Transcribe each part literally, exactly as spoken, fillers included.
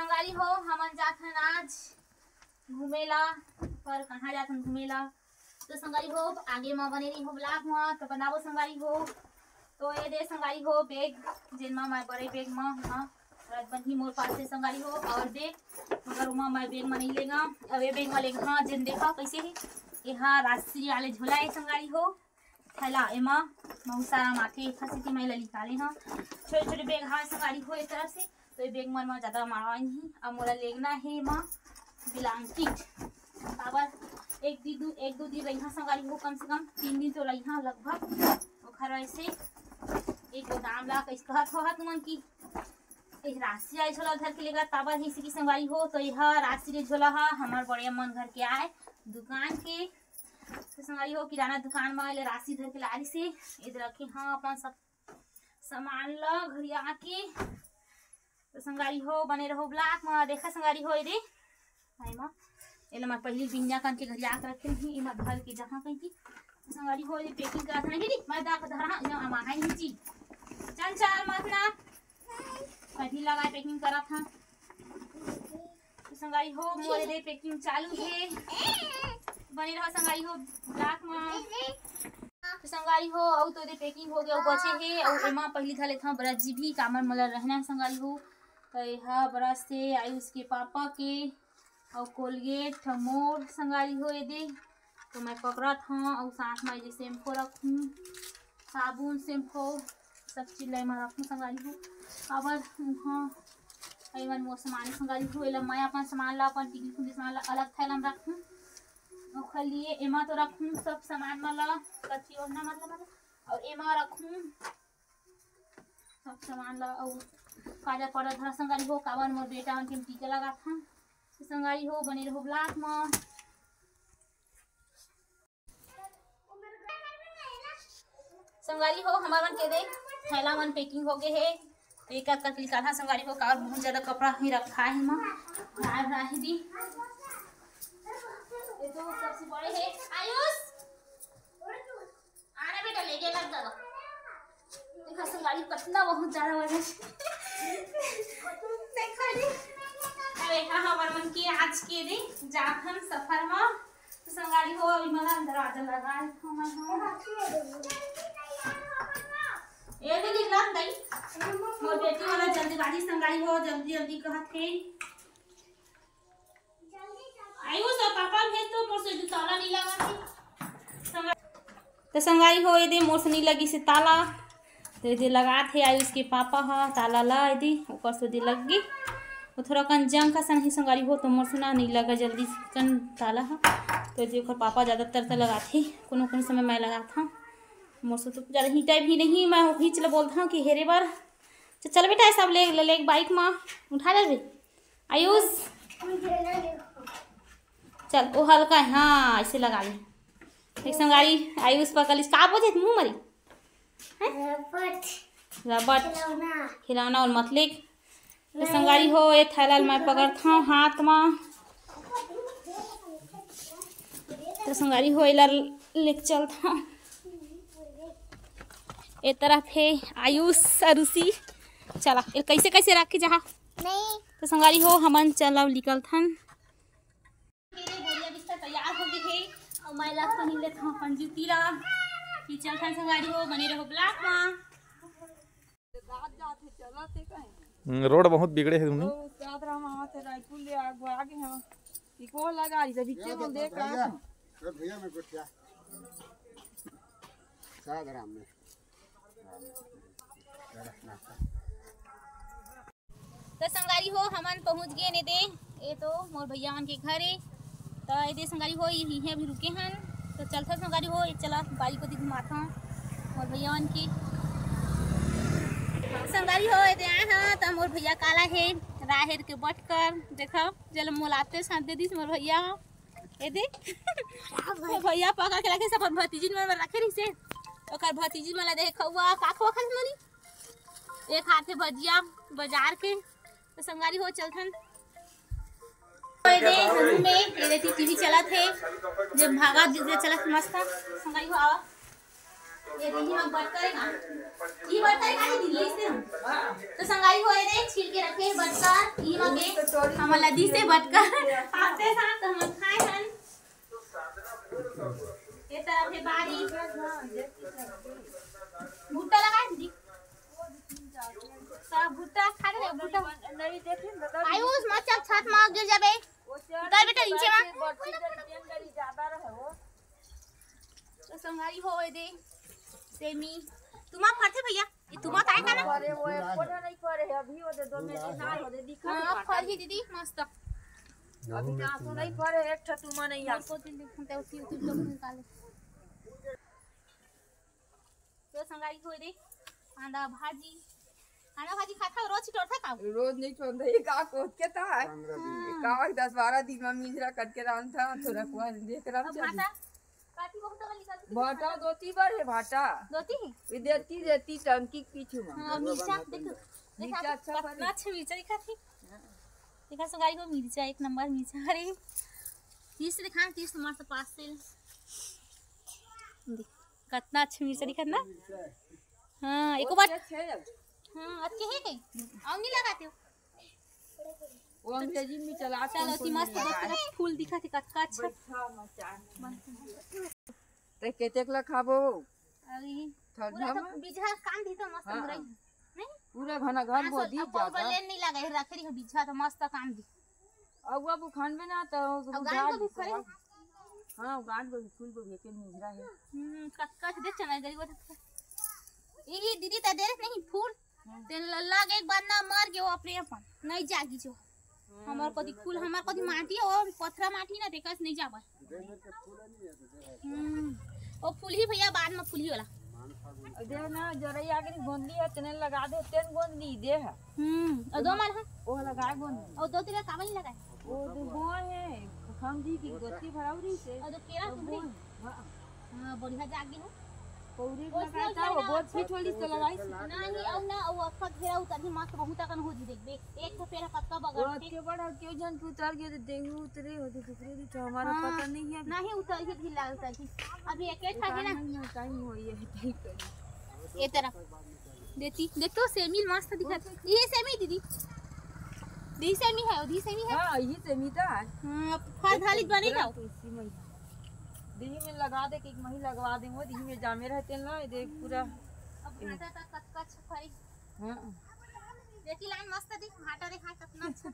संगवारी हो, हमन जाथन आज घूमे ला। पर कहाँ जाथन घूमे ला? तो संगवारी हो, आगे म बने रही हो vlog म, तो बनाबो संगवारी हो। तो ये दे संगवारी हो bag, जेन म मैं बड़े bag म, हाँ, रख बनही मोर पास से संगवारी हो। और bag, मगर ओमा मैं bag म नहीं लेगा, अब ये bag म लेगा। हाँ, जेन देखा कैसे हे, ये हा राजश्री वाले झोला है संगवारी हो। थैला एमा बहुत सारा माथे, एक हसी के मैं ला निकाले हाँ। छोटे छोटे bag हा संगवारी हो एक तरफ से, तो ये bag मन म ज्यादा मावा नहीं। अब मोला लेगना हे एमा blanket, काबर एक दिन दू, एक दो दिन रहिहा संगवारी हो, कम से कम तीन दिन तो रहिहा लगभग। ओखर वजह से एक गोदाम ला कैसे कहत हो तुमन की, एक राशि आए झोला धर के लेगा, काबर हे इसी की संगवारी हो। तो यह राशि रे झोला हा हमार बड़े मन घर के आए दुकान के। तो संगवारी हो, किराना दुकान म एला राशि धर के लारिस हे। एदे रखे हाँ अपन सब सामान ल घरिया के। तो संगवारी हो, बने रहो vlog म। देखा संगवारी हो, एदे भाई म एला मैं पहिली बिंजा कन के घरिया के रखे ही, एमा धर के जहाँ कहीं की। तो संगवारी हो, ये packing करत हन, दीदी, मैं दा के धरा, ये अमा है नीचे। चल, चल, मत ना। कभी लगा packing करत हन। तो संगवारी हो, मोर एदे packing चालू हे। बने रहो संगवारी हो vlog म। तो संगवारी हो, अउ तो एदे packing हो गया, अउ बचे हे, अउ एमा पहिली धर लेथन brush जी भी, कामर मोला रहना हे संगवारी हो। तो एहा brush हे आयुष के पापा के, अउ Colgate मोर संगवारी हो एदे। तो मैं पकड़त हूँ, अउ साथ में ये shampoo रखूँ, साबुन, shampoo, सब चीज ला एमा रखूँ संगवारी हो। काबर उहाँ एमन मोर सामान संगवारी हो, एला मैं अपन सामान ला, अपन टिकली कुंडी सामान ला अलग थैला में रखूँ। ओखर लिए एमा तो रखूँ सब सामान मन ला, कच्ची ओढ़ना मतलब, और एमा रखूँ सब सामान ला। और काजा पाउडर धरा संगवारी हो, काबर मोर बेटा मन के टीका लगाथन। संगवारी हो, बने रहो vlog म। संगवारी हो, हमर मन के दे थैला मन packing हो गए हे। एक एक करके निकालना संगवारी हो, काबर बहुत ज्यादा कपड़ा ही रखा है एमा, राय राही दी। ये तो सबसे बड़े है आयुष, आना बेटा, लेके लग जाओ। देखा संगवारी, कितना बहुत ज्यादा वजन। देखा जी। अरे हाँ, हमर मन के आज के दे जाथन सफर म। तो संगवारी हो, अभी मला दरवाजा लगा है, हमन हो। ये दे निकला दई। मोर बेटी वाला जल्दीबाजी संगवारी हो, जल्दी जल्दी कहत हे। आयुष और पापा भेज तो, मोर से ताला नहीं लगा थे। तो संगवारी हो, एदे मोर से नहीं लगी से ताला, तो एदे लगात हे आयुष के पापा हा ताला ला, एदे ओकर से एदे लग गई। वो थोड़ा कन जंग का सन ही संगवारी हो, तो मोर से ना नहीं लगा जल्दी कन ताला हा। तो एदे ओकर पापा ज्यादातर तो लगात हे, कोनो कोनो समय मैं लगात हूँ। मोर से तो ज्यादा ही टाइम ही नहीं, मैं वही चला बोलता हूँ कि हेरे बार। चल, चल बेटा, सब ले ले, ले bike मा उठा ले बे। आयुष, चल, वो हल्का है, हाँ, ऐसे लगा ले। एक संगवारी, आयुष पकड़ लिस, का बोलत हे मुंह मरी? हैं? रबट। रबट। खिलौना। खिलौना और मतलेक। तो संगवारी हो, ये थैला ल मैं पकड़थव हाथ मा। तो संगवारी हो, एला लेके चलथव। ए तरफ हे आयुष, अरुषि। चला, ए कैसे कैसे रखे जहाँ। नहीं। तो संगवारी हो, हमन चला निकलथन। मेरे बोरिया बिस्तर तैयार हो गए हे, अउ मैं ला पहिन लेथव अपन जूती ला। फिर चलथन संगवारी हो, बने रहो vlog मा। हम्म, रोड बहुत बिगड़े हे दुनू। ओ, सात राम आवा थे रायपुर ले आगू आगे हम। इको लगा रही जब इके बोल दे का। भैया, भैया मैं गोठिया। सात राम में। तो संगवारी हो, हमन पहुंच गए ने दे, ये तो मोर भैया मन के घर हे। तो ये दे संगवारी हो, ये, ये अभी रुके हन। तो चलथन संगवारी हो, ये चला बारी को दी घुमाथन मोर भैया मन के। संगवारी हो, ये दे आए हन, तो मोर भैया काला हे, राहेर के बटकर, देखो, जल मोलाते साथ दे दिस मोर भैया। ये दे, मोर भैया पका के रखे, अपन भतीजिन मन रखे रहिसे, ओकर भतीजिन मन ला दे खउआ, का खउआ खाथे मनी? एक हाथ हे भजिया बाजार के। तो संगवारी हो चलथन। ये दे, हनु में, ये दे टीवी चलत हे। जब भागा जिस चलत मस्त। संगवारी हो आवा। ये दे, इही मा बटकर हे ना। इही बटकर हे ना, दिल्ली से हम। तो संगवारी हो ये दे, छील के रखे हे बटकर। इही मा के। हमन ला दिसे बटका। आते साथ हमन खाए हन। ये तरफ है बारी। भुट्टा लगा दीदी। सब भुट्टा खा ले, भुट्टा। आयुष, मत चल, छत में गिर जाबे। उतर बेटा नीचे में। तो संगवारी हो, ये दे सेमी। तुमा फरथे भैया, ये तुमा ताय का ना? अरे वो एक कोठा नहीं फरे है, अभी वो दे दो मिनट ना हो दे, दिखा हाँ, नहीं फर ही दी, मस्त। अभी ना तो नहीं फरे, एक ठो तुमा नहीं आ। को दिन देखते उसी YouTube लोग निकाले। तो संगवारी हो, ये दे कांदा भाजी। कांदा भाजी खाता, रोज टोरता का? रोज नहीं टोरता, ये का कोत के था? हाँ। का दस बारह दिन में मिंजरा कट के रांधता, थोड़ा कुआ देख रहा अब था। भाटा? काटी बहुत वाली काटी। भाटा दो तीन बार है, भाटा। दो तीन? ये देती, देती टंकी के पीछू में। हाँ, मिर्चा, देखो। मिर्चा देखा, अच्छा कितना बने। अच्छा मिर्चा दिखा थी। देखा संगवारी हो, मिर्चा एक नंबर मिर्चा। अरे, तीस दिखा, तीस नंबर से पास से। देख, कितना अच्छा मिर्चा दिखा ना। हाँ, एको बार। हाँ, अच्छे है कहीं। और नहीं लगाते हो? वो अंग्रेजी में चला चलो, ती मस्त दोस्त तरफ फूल दिखा थी, कतका अच्छा। ते केतेक ला खाबो? अभी ठंडा पूरा तो में? बीजहा काम भी तो मस्त हाँ। मुरई। नहीं? पूरा घना घन हाँ, बोदी सब, अब ज्यादा। लेन नहीं लगा, रख रही हो बीजहा तो मस्त काम भी। अब वो बुखान में ना तो अब गांठ गोभी फरे। हाँ, गांठ गोभी, फूल गोभी के मिंजरा है। हम्म, कतका दे चना गरी वो। ई दीदी त दे नहीं फूल। हम्म। ते ल-, लागे एक बार ना मर गयो अपने अपन। नहीं जागी जो। हम्म, हमर कदी फूल, हमर कदी माटी हो, पथरा माटी ना देखस नहीं जाबे। हम्म। ओ फूल ही भैया, बाद में फूल ही वाला। दे ना, जरई आगे गोंदली है, तेने लगा दे, तेन गोंदली दे है। हम्म, और दो मन है? ओ लगा गोंदली। और दो तीन कावन लगा है। ओ दो बोए है, हम दी की गोती भराऊ रही से। और दो केरा तो तुम बोए। हाँ। हाँ, बढ़िया जागी हो। पौरी वो लगाई सोच था, वो लेना। बहुत फिट वाली से लगाई से। नहीं, अब ना, वो अक्का घेरा उतर ही मस्त बहुत अकन हो जी देखबे। एक तो पेड़ पत्ता वो बगल के। अतके बड़ा क्यों जन के उतर गए, तो देहू उतरे हो, तो दूसरे दिन तो हमारा हाँ, पता नहीं है। नहीं उतर ही, ढीला उतर ही। अभी एक एक उतार है ना। नहीं है, टाइम हो ये है, टाइम कर। ये तरफ। देती, देख तो सेमी मस्त दिखत। ये सेमी दीदी। दी सेमी है, दी सेमी है। हाँ, ये सेमी तो है। हाँ, फल धाली बने जाओ। इसी में। दीदी में लगा दे कि एक मही लगवा दे, वो दीदी में जामे रहते हैं ना, ये देख पूरा। अब भाटा तक कतका अच्छा फरी। हाँ। देखी लाइन मस्त दिख, भाटा देखा कितना अच्छा।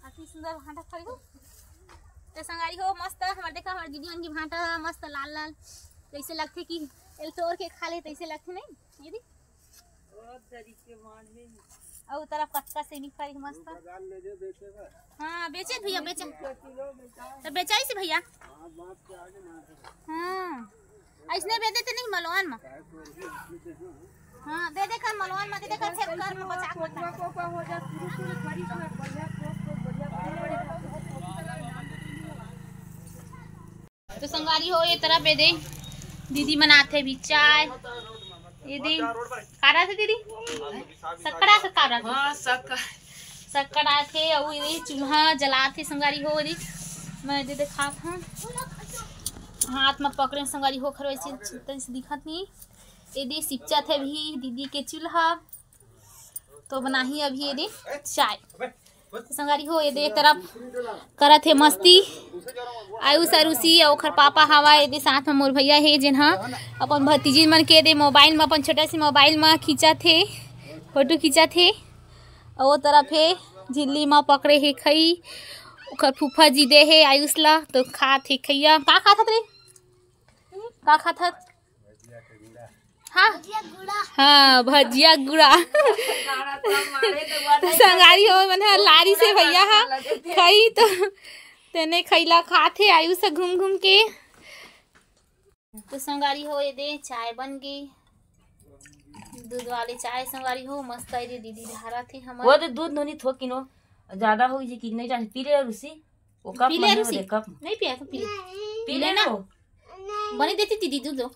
अति सुंदर भाटा फरी हो। तो संगारी हो मस्त, हमारे देखा हमारे दीदी मन की भाटा मस्त लाल लाल, जैसे लगते कि एल तोड़ के खा ले, तैसे लगते नहीं, ये देख। अउ तरफ कतका सेमी फरी मस्त। हाँ, बेचे भैया, बेचे। तो बेचाई से भैया। हाँ, ऐसने बेचे थे नहीं मलवान में। हाँ, दे दे कर मलवान में, दे दे कर खेत कर में बचा के मत। तो संगवारी हो, ये तरफ ये दे दीदी बनाथे अभी चाय। ये दे का रहा था दीदी? सकड़ा से का रहा था? हाँ, सक- सकड़ा थे। अउ ये चूल्हा जलाथे संगवारी हो री। मैं दे दिखात हूँ, हाथ में पकड़े संगवारी हो, खरवे से तनी से दिखत नहीं। ये दे सिपचा थे भी दीदी के चूल्हा। तो बनाही अभी ये दे चाय। तो संगवारी हो, ये दे तरफ करत हे मस्ती। आयुष अरुषि अउ ओखर पापा हवा, ये दे साथ में मोर भैया हे, जेन ह अपन भतीजिन मन के दे मोबाइल में, अपन छोटा सी मोबाइल में खींचत हे, फोटो खींचत हे। अउ वो तरफ हे झिल्ली में पकड़े हे खई, ओखर फूफा जी दे हे आयुष ला, तो खात हे खइया। का खात हत रे? का खात हत? हाँ। भजिया गुड़ा। हाँ, भजिया गुड़ा। तो संगवारी हो मन ह लारी से भैया हा खई तो तेने खैला खात हे आयुष ह घूम घूम के। तो संगवारी हो, ये दे चाय बन गई, दूध वाली चाय संगवारी हो, मस्त है रे दीदी धारा थे हमर। वो दे दूध नोनी थोकिनो ज्यादा हो जी कि नहीं जाने पी ले अरुषि। वो कप पी ले में अरुषि। दे, कप। नहीं पिया तो पी ले। पी पी ले ले ना। ना। बने देती दीदी दूध दो।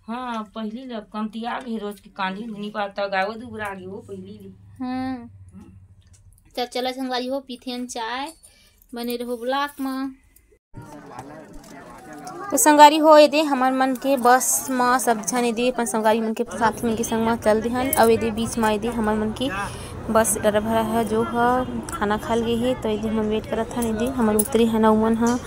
हाँ, पहली ले कमतिया गे रोज के कांदी नहीं पाता, गाय वो दुबरा गे वो पहली ले। हम्म। चल, चला संगवारी हो, पीथेन चाय, बने रहो vlog में। तो संगवारी हो, ये दे हमर मन के बस म सब झन ये दे अपन संगवारी मन के साथी मन के संग म चल देहन। अउ ये दे बीच म ये दे हमर मन के बस ड्राइवर ह जो ह खाना खा ल गे हे, तो एदे हमन वेट करत हन। एदे हमन उतरे हन, अउ मन ह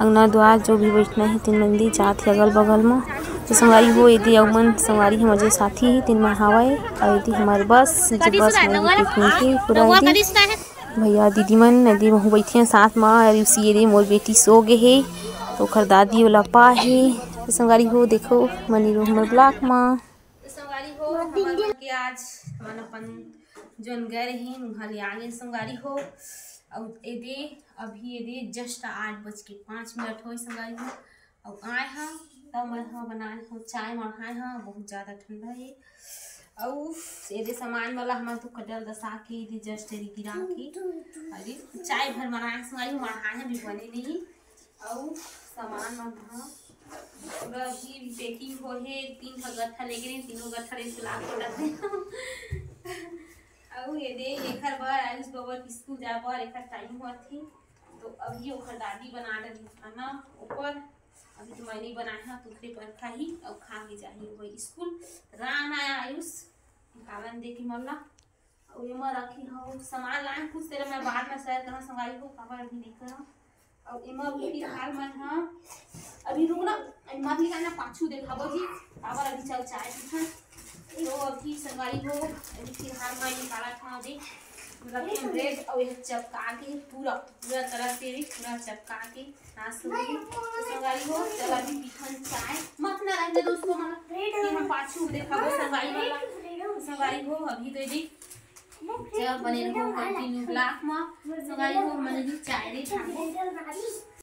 अंगना दुआर जो भी बैठना हे, तेन मन एदे जात हे अगल बगल म। तो संगवारी हो, एदे अउ मन संगवारी हमर जो साथी हे, तेन मन हावय। अउ एदे हमर बस, जो बस म एदे picnic हे पूरा एदे। भैया दीदी मन एदे वहू बैठे हैं साथ म, अउ उसी एदे मोर बेटी सो गे हे, तो ओखर दादी ओला पा हे। तो संगवारी हो, देखो, बने रहो हमर vlog म। तो संगवारी हो, हमर मन के आज हमन अपन जोन गए रही, उहाँ ले आ गए संगवारी हो। अउ एदे, अभी एदे just आठ बज के पाँच मिनट होए संगवारी हो। अउ आए ह, त मैं ह बनाए हूँ चाय मढ़ाए ह, बहुत ज्यादा ठंडा हे। अउ एदे सामान वाला हमन तो कटल दसा के एदे just एदे गिरा के, अरे चाय भर मढ़ाए संगवारी हो, मढ़ाए ह भी बने नहीं। अउ सामान मन ह पूरा भी packing हो हे, तीन ठो गट्ठा लेके नहीं, तीनों गट्ठा लेके लाग पड़त हे। अउ एदे एखर बर आयुष बबर के स्कूल जाए बर एखर टाइम होत हे, तो अभी ओखर दादी बना डरी खाना ऊपर। अभी तो मैं नहीं बनाए हूँ, तो ओखरे पर खाही अउ खा के जाही वो स्कूल। राम आया आयुष, कालन दे के मल्ला। अउ एमा रखी हूँ सामान लाए कुछ, तेरा मैं बाद में share करना संगवारी हो, काबर अभी नहीं करना। अउ एमा अभी फिलहाल मैं हाँ, अभी रुक ना, अभी मत निकालना, पाछू देखाबो जी, काबर अभी चल चाय पीथन। तो अभी संगवारी हो, अभी फिलहाल मैं निकाला था अभी, मतलब कि bread अउ ये चपका के पूरा, पूरा तरह से भी पूरा चपका के नाश हो गई। तो संगवारी हो, चल अभी पीथन चाय, मत ना रहने दो उसको, मतलब कि हम पाछू देखाबो संगवारी वाला। संगवारी हो, अभी तो ये देख, चल बने रहो continue vlog म। संगवारी हो, मन भी चाय रे खाबो।